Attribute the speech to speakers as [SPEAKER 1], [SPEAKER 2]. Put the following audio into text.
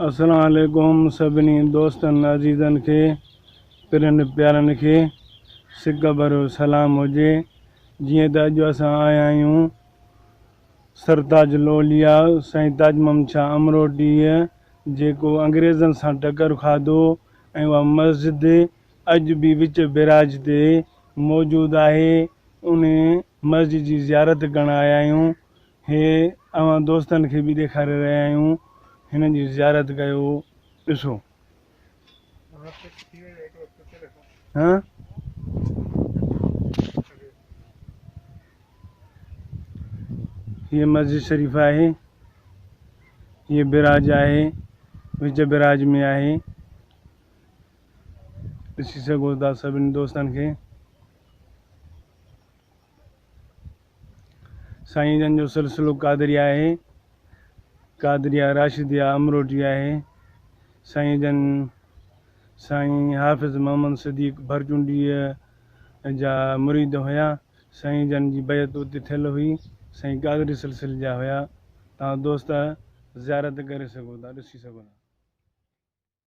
[SPEAKER 1] السلام عليڪم سڀني دوستن عزيزن کي پرين پيارن کي سڪ ڀريو سلام هجي جيئن ته اڄ اسان آيا آهيون سرتاج الاولياء سائين تاج محمد شاهه امروٽيء جيڪو انگريزن سان ٽڪر کاڌو ۽ اها مسجد اڄ به وچ بئراج تي موجود آهي ان مسجد جي زيارت ڪرڻ آيا آهيون هي اوهان دوستن کي به ڏيکاري رهيا آهيون هن جي زيارت ڪيو ڏسو. ها هي مسجد شريف آهي هي براج آهي وچ براج ۾ آهي ڏسي سگهو ٿا سڀني دوستن کي. سائين جن جو سلسلو قادريه آهي. قادريه راشديه امروٽي آهي. سائين جن سائين حافظ محمد صديق ڀرچونڊيء جا مريد هيا. سائين جن جي بيعت اتي ٿيل هئي. سائين قادري سلسلي جا هيا. توهان دوست زيارت ڪري سگهو ٿا ڏسي سگهو ٿا.